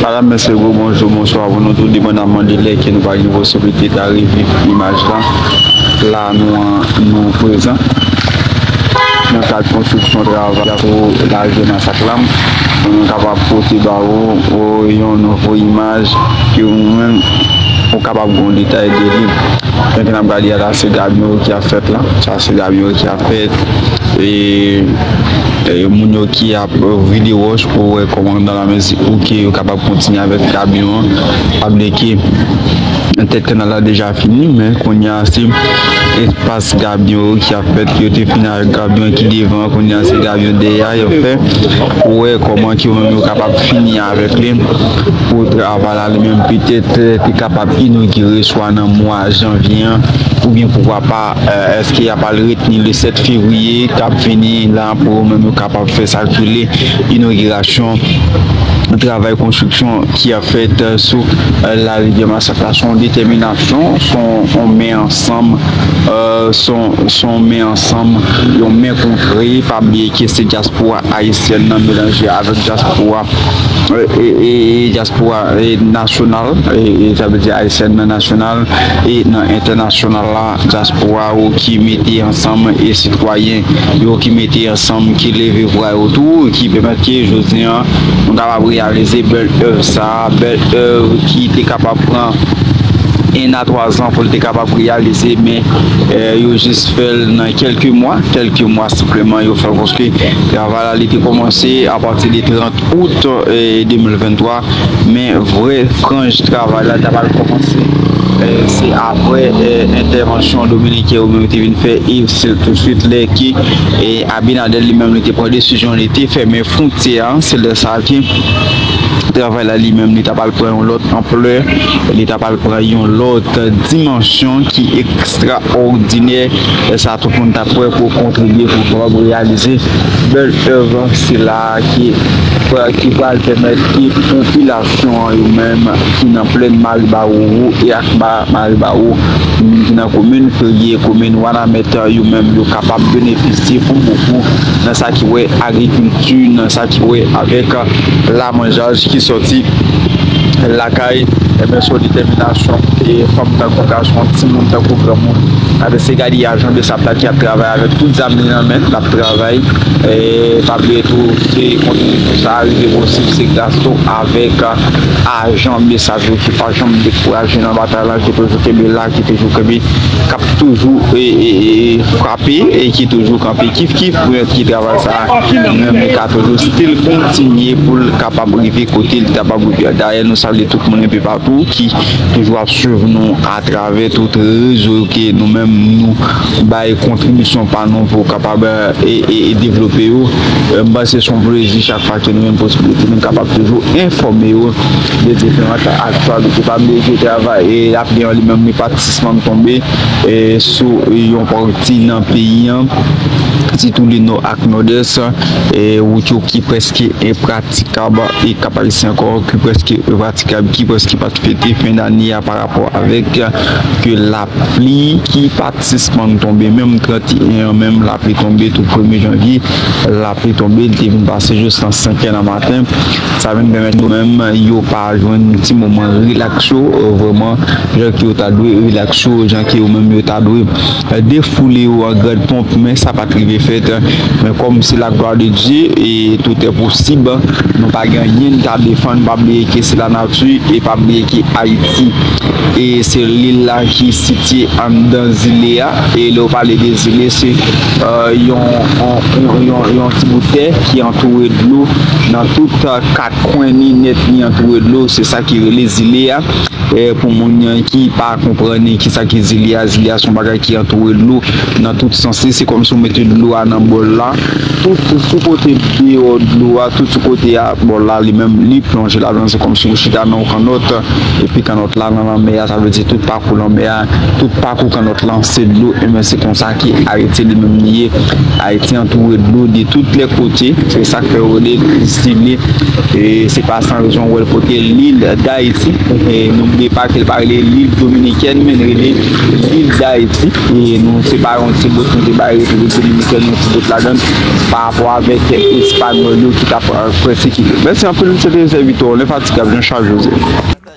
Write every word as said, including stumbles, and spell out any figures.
Madam, mesye, gwo bonjou, bonswa pou nou tou, depandaman de lè ke nou pa gen posiblite ta reviv imaj la. La, nou an, nou prezan nan kad konstriksyon travay la pou lave masak la, pou nou kapab pote ba ou, ou yon nouvo imaj ke ou menm ou kapab gen yon detay de li. Jan ke n ap gade a la, se gabyon ki ap fèt la. Sa se gabyon ki ap fèt. E, e moun yo ki ap vide wòch pou wè kòman, dans la mesure où ke yo kapab kontinye avèk gabyon an, pa bliye ke tèt kanal la deja fini, men kounye a se espas gabyon yo ki ap fèt. Yo te fini avèk gabyon ki devan, kounye a se gabyon dèyè a y ap fè pou wè kòman ke yo menm yo kapab fini avèk li, pou travay la li menm petèt te kapab inogire swa nan mwa janvye an, oubyen poukwa pa, èske y ap al retni le sèt fevriye k ap vini la pou yo menm yo kapab fè sa ki rele inogirasyon travay konstriksyon ki ap fèt sou larivyè Masak la. Se yon detèminasyon, se yon men ansanm, se yon men ansanm, yon men kontre. Pa bliye ke se dyaspora ayisyèn nan melanje avèk dyaspora, e, e, e dyaspora, e, nasyonal, e, e sa vle di ayisyèn nan nasyonal e nan entènasyonal la, dyaspora yo ki mete ansanm e sitwayen yo ki mete ansanm, ki leve vwa yo tou, ki pèmèt ke jodi a nou kapab reyalize bèl èv sa, bèl èv ki te kapab pran en a twa zan pou l te kapab reyalize, men, e, yo jis fè l nan kèlke mwa, kèlke mwa senpleman yo fè l, paske travay la li te kòmanse apati de trant out, e, de mil venntwa, men vrè franj travay la ta pral kòmanse, e, se aprè, e, entèvansyon dominiken yo menm te vin fè, e se touswit lè ke, e, Abinader li menm li te pran desizyon, li te fèmen fwontyè a, se lè sa a ke travay la li menm li ta pral pran yon lòt anplè, li ta pral pran yon lòt dimansyon ki ekstraòdinè. E sa tout moun t ap wè pou kontribye pou kapab reyalize bèl èv sila ki, ki pral pèmèt ke popilasyon an yo menm ki nan plèn Maribawo e ak Maribawo, moun ki nan komin Ferye, komin Wanament, yo menm yo kapab benefisye pou bokou nan sa ki wè agrikilti, nan sa ki wè avèk lamanjaj ki sòti lakay, ebyen, se yon detèminasyon, e fanm tankou gason, timoun tankou granmoun. Avèk se gade ajan de sap la ki ap travay avèk tout zam li nan men l, l ap travay. E pa bliye tou, se kontribisyon sa a rive posib, se gras tou avèk ajan de sap yo ki pa janm dekouraje nan batay la, ki toujou kenbe la, ki toujou kenbe, k ap toujou, e, e, e, frape, e ki toujou kanpe kif kif pou ki travay sa a, li menm li ka toujou still kontinye pou l kapab rive kote li ta pab rive. Dayè, nou salye tout moun enpe patou ki toujou ap swiv nou atravè tout rezo yo ke nou menm nou bay kontribisyon pa nou pou kapab, e, e, e devlope yo. E, m panse se yon plezi chak fwa ke nou jwenn posiblite nou kapab toujou enfòme yo de diferan aktyalite. Pa bliye ke travay, e, lapli an li menm li pa t sispann tonbe, e, sou yon pati nan peyi an, sitou le nò ak nòdès, e, wout yo ki prèske enpratikab e Kap Ayisyen ankò ki prèske enpratikab, ki prèske pa t fete fen dane a pa rapò avèk ke lapli ki pa t sispann tonbe. Menm trant e en an menm, lapli tonbe tou premye janvye, lapli tonbe, li te vin pase jis nan senk è nan maten. Sa vin pèmèt yo menm, yo pa jwenn ti moman rilaks yo, e, vrèman, jan ke yo ta dwe rilaks yo, jan ke yo menm yo ta dwe, e, defoule yo an grand pomp, men sa pa t rive fèt. Men kòm se la gloire de Dieu, e tout est possible, nou pa gen anyen n ta defann, pa bliye ke se lanati, e pa bliye ke Ayiti, e se lil la ki sitye anndan zile a. E lè w pale de zile, se, e, yon, yon, yon, yon, yon ti bout tè ki antoure dlo nan tout, e, kat kwen ni nèt, li antoure dlo, se sa ki rele zile a. E pou moun ki pa konprann kisa ki zile a, zile a se yon bagay ki antoure dlo nan tout sans li. Se kòmsi w mete dlo a nan bòl la. Tout sou kote deyò dlo a, tout sou kote a, bòl la li menm, li plonje ladan. Se kòmsi w chita nan yon kannòt, epi kannòt la nan lanmè a, sa vle di tout pakou lanmè a, tout pakou kannòt lan se dlo. Ebyen, se konsa ke Ayiti li menm li ye. Ayiti antoure dlo de tout lè kote. Se sa k fè yo rele l zile. E se pa san rezon w wè l pote lil Dayiti. E nou Li pa ke l pa rele Lil Dominikèn, men l rele Lil Dayiti. E nou separe yon ti bout, nou te bay Repiblik Dominikèn yon ti bout ladan l pa rapò avèk Espanyòl yo ki t ap, euh, pèsekite l. Mèsi anpil, se te sèvitè w, Lenfatigab Jean Charles Joseph.